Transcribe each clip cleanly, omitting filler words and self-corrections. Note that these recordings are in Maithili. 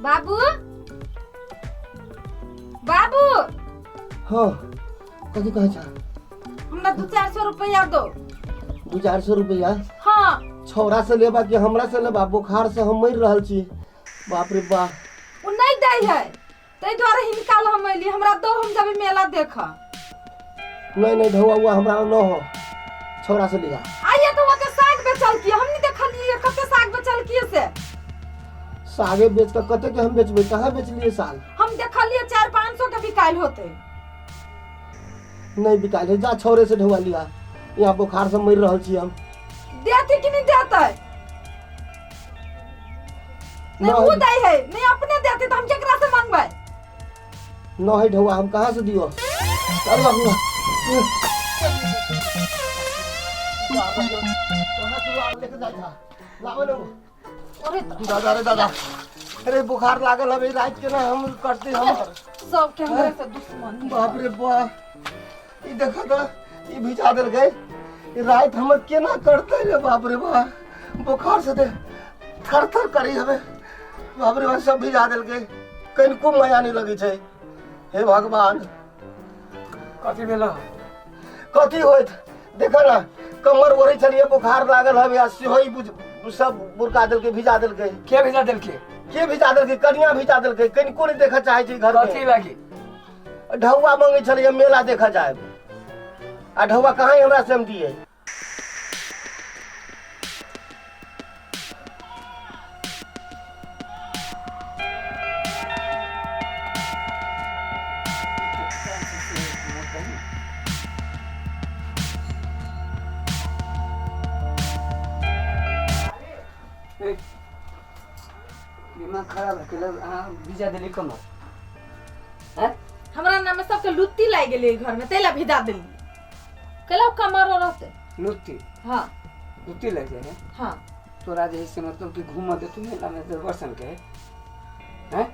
बाबू, बाबू। हाँ, कथी कहै छ? हमरा 200-400 रुपया दो। 200-400 रुपया? हाँ। छौड़ा से लेबा कि हमरा से लेबा? बोखार से हम मरि रहल छी, बाप रे बाप। ओ नहीं दै है, ताहि दुआरे हिनका लग हम अयली। हमरा दो, हम जब मेला देख। नहीं नहीं, ढौआ उआ हमरा न हो, छौड़ा से लिया। आइए तो ओते साग बेचल की हम नहीं देखलिए, कते साग बेचल की से। सागे बेच के कते के हम बेचबै? कहाँ बेचलिए साग? हम देखलिए 400-500 के बिकायल होते। नहीं बिकायल है, जा छौड़े से ढौआ लिया, यहाँ बोखार से मरि रहल छी हम। देती कि नहीं देते? नहीं वो दै है नहीं, अपने देते तो हम केकरा से मांगबै? न है ढौआ, हम कहाँ से दियो? अरे बाप रे, कहाँ से लेके जाइ था? लाबो ना। अरे दादा रे दादा, अरे बुखार लागल हवे, रात के ना हम करते हम सब के हमरा से दुश्मन। बाप रे बाप, ई देखो तो, ई भिजा देल गए। ई रात हमर केना करते रे? बाप रे बाप, बुखार से दे थर थर करी हवे। बाप रे बाप, सब भिजा देल गए, कनिको मजा नहीं लगे छै। हे भगवान। कथी भेल? कथी होइत, देखो ना, कमर ओढ़ै छलियै, बुखार लागल हवे आ सेहो ई बुझ सब बुरका देलकै, भिजा देलकै। के भिजा देलकै? के भिजा देलकै? कनिया भिजा देलकै। कनिको नहि देखऽ चाहै छै घर। कथी लागी? ढौआ मंगै छलियै, मेला देखऽ जायब, आ ढौआ कहाँ हमरा से हम दिए? दिमाग खराब है केलक, अहाँ भिजा देली कमर हैं? हमरा नाम में सबके लुत्ती लागि गेलै घर में, तै ला भिजा देली। कैला कमर रहते? लुत्ती? हाँ। लुत्ती लग जाए है? हाँ। तोरा जे है से मतलब कि घूम दे तू मेला में दर्शन के हैं?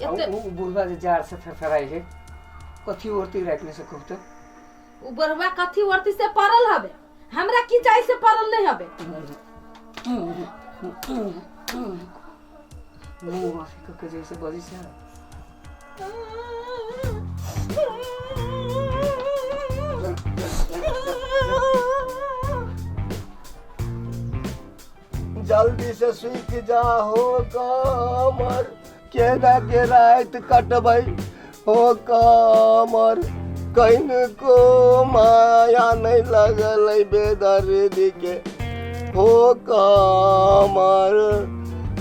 एते उ बुढ़वा जे जार से फरफराई है, कथी ओरती रात में से खूब तो उ बुढ़वा कथी ओरती से पड़ल हबे, हमरा की चाही से पड़ल नहीं हबे। मुंह अथी कऽ के जैसे बजै छै। जल्दी से सूख जा हो कमर, केना के रात कटबै हो कमर, कनिको माया नहीं लगल बेदर्दी के हो कमर,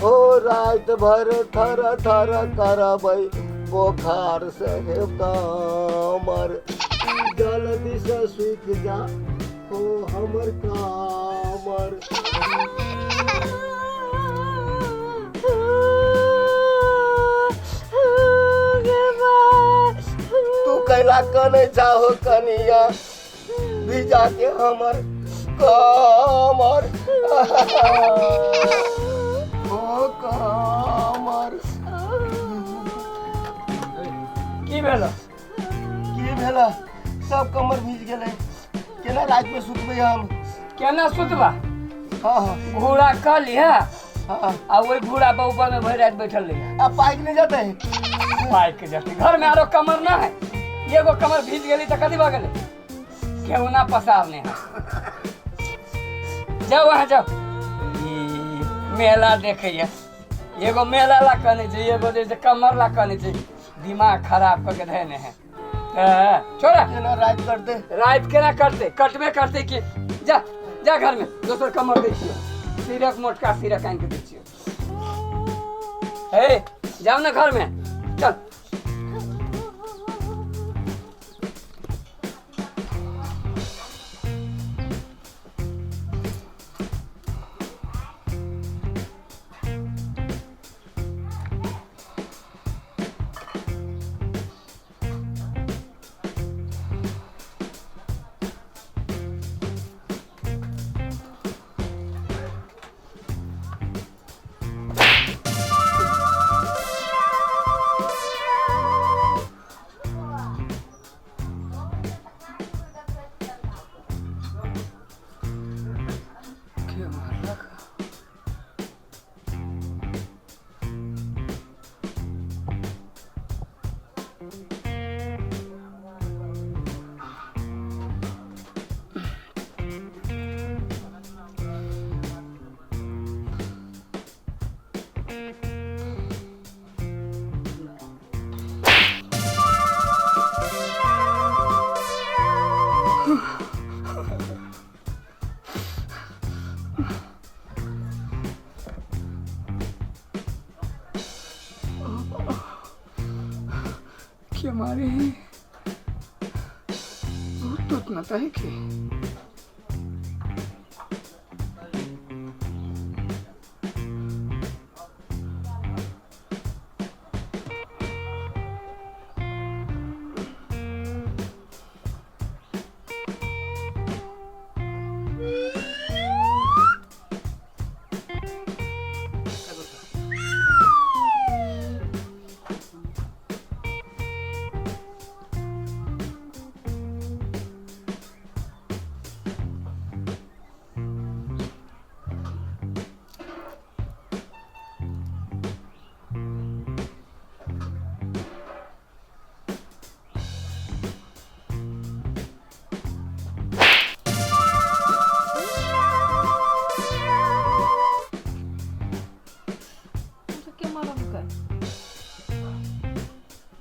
हो रात भर थर थर करबै बोखार से हे कमर, जल्दी से सूख जा हो हमर कमर। तू कैला कने चाहो कनिया, भिजा के हमर कमर ओ कमर। की भेल? की भेल? सब कमर भीज गेलै, केना राति में सुतबै हम? केना सुतबा? हाँ हाँ। घोड़ा कह लिहा। हाँ। आ ओहि घोड़ा पर ऊपर में भरि राति बैठल रहिहा। आ पाइक नहीं जाते? पाइक के जाते, घर में आरो कमर ना है? एगो कमर भीज गेली तऽ कथी भऽ गेलै? केहुना पसारने है। जाओ वहाँ जाओ, ई मेला देखैया। एगो मेला ला कने छै, एगो जे छै कमर ला कने छै। दिमाग खराब कऽ के धैने है। छोड़ा। केना राति करते? राति केना करते? कटबे करते कि। जा जा, घर में दोसर कमर दै छियो, सिरक मोटका सिरक आनि के दै छियो। हे, जाओ ना घर में, चल। के मारलक? के मारे हैं भूत तूत न है के के मारम कर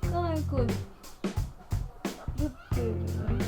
कहाँ है कोई धुत तेरी।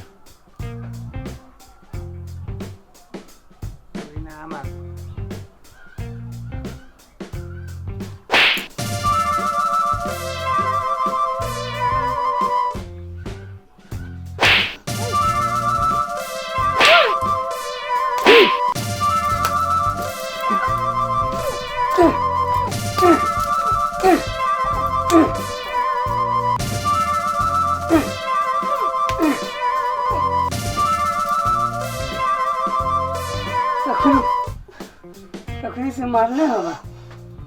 तखनी तखनी से मारने हवा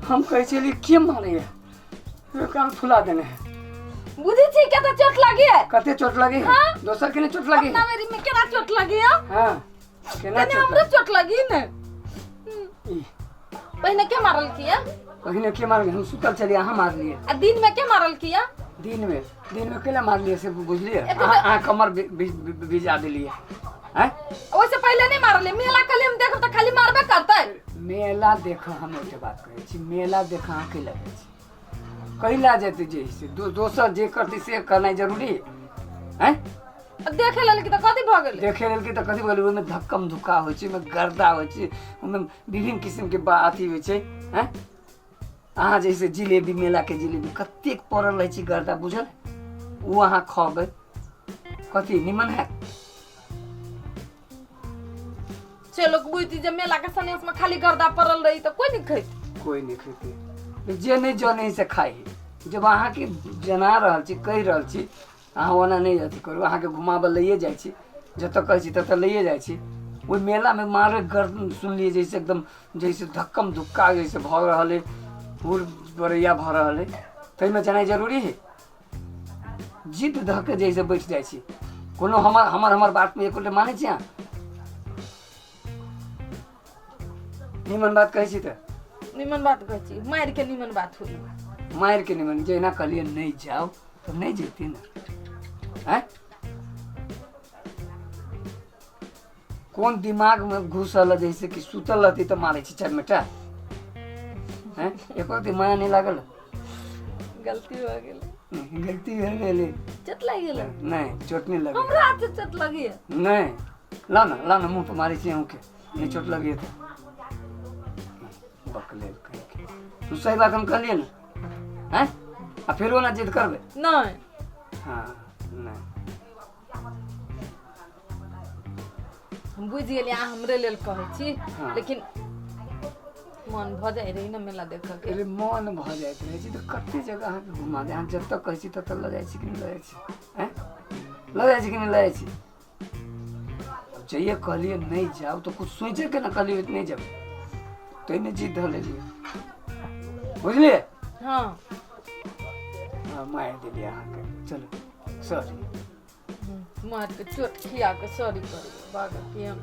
हम कहै छलियै के मारैया कान फुला देने है। बुझै छी कते चोट लागी है। कते चोट लगी है? हाँ? दोसर के नहीं चोट लगी अपना है? मेरी में केना चोट लगी है? हाँ केना तने चोट हमरो चोट लगी ने। ई, पहिने के मारल किया? पहिने के मारल? हम सुतल छलियै, अहाँ मारलियै। आ दिन में के मारल किया? दिन में केना मारलियै से बुझलियै? एते अहाँ कमर भिजा देलियै हैं। ओइसे पहिले नहीं मारले। मेला कल हम देखब त खाली मारबे करतै। मेला देख, हम एकटा बात कहै छी, मेला देख अहाँ कैला जाइ छी? कैला जेतै जे से दोसर जे करतै से करनाइ जरूरी हैं। आ देखे लेल कि त कथी भ गेलै? देखे लेल कि तऽ कथी बोलू, ओहिमे धक्कम धुक्का होइ छै, ओहिमे गर्दा होइ छै, ओहिमे विभिन्न किसिमके अथी होइ छै हैं। अहाँ जैसे जिलेबी, मेलाके जिलेबी कतेक पड़ल रहै छै गर्दा, बुझल? ओ अहाँ खबै कथी निमन है? से लोग बुझती जे मेला के सनेस में खाली गर्दा पड़ल रही त कोई नहीं खैत। कोई नहीं खेतै, जे नहि जनै से खाइ। जब अहाँके जना रहल छी, कहि रहल छी, अहाँ ओना नहि अथी करू, अहाँके घुमाबऽ लैए जाइ छी, जतऽ कहै छी ततऽ लैए जाइ छी। ओहि मेलामे मारे गर्द सुनलियै जैसे एकदम जैसे धक्कम धुक्का जैसे भऽ रहल है, हुर बरैया भऽ रहल है, ताहिमे जेनाइ जरूरी है? जिद धऽ के जैसे बैठ जाइ छी, कोनो हमर हमर हमर बातमे एकोटा मानै छी अहाँ? निमन बात कहै छी तऽ निमन बात कहै छी, मारि के निमन बात होई। मारि के निमन जहिना कहलियै नहि जाउ तऽ नहि जैती ने आँय? कोन दिमाग में घुसल है जैसे कि सुतल रहती तऽ मारै छी चारि मिनट हैं, एको रत्ती माया नहि लागल? गलती भ गेलै। गलती भए गेलै। चोट लागि गेलै? नहि, चोट नहि लगै। हमरा हाथ से चोट लगी है। नहि, ला ना ला ना, मुँह पर मारै छी अहूँके, नहि चोट लगी तऽ बकलेल कहीं के। तू सही बात हम कहलियै ने हैं, आ फेरो ना जिद करबै? नहीं। हाँ नहि। हम बुझि गेलियै अहाँ हमरे लेल कहै छी। हाँ। लेकिन मन भऽ जाइ रही ने मेला देखऽ के। अरे मन भऽ जाइत रहै छै तऽ कते जगह अहाँके घुमा दे, अहाँ जतऽ कहै छी ततऽ लऽ जाइ छी कि नहि लऽ जाइ छी? आँय, लऽ जाइ छी कि नहि लऽ जाइ छी? आब जइए कहलियै नहि जाउ तऽ कुछ सोचि के ने कहलियै नहि जेबै, ताहिमे जिद धऽ लेलियै, बुझलियै? हाँ। हाँ, मारि देलियै अहाँके, चलू सॉरी। मार के चोट खिया के सॉरी करी बाग के हम।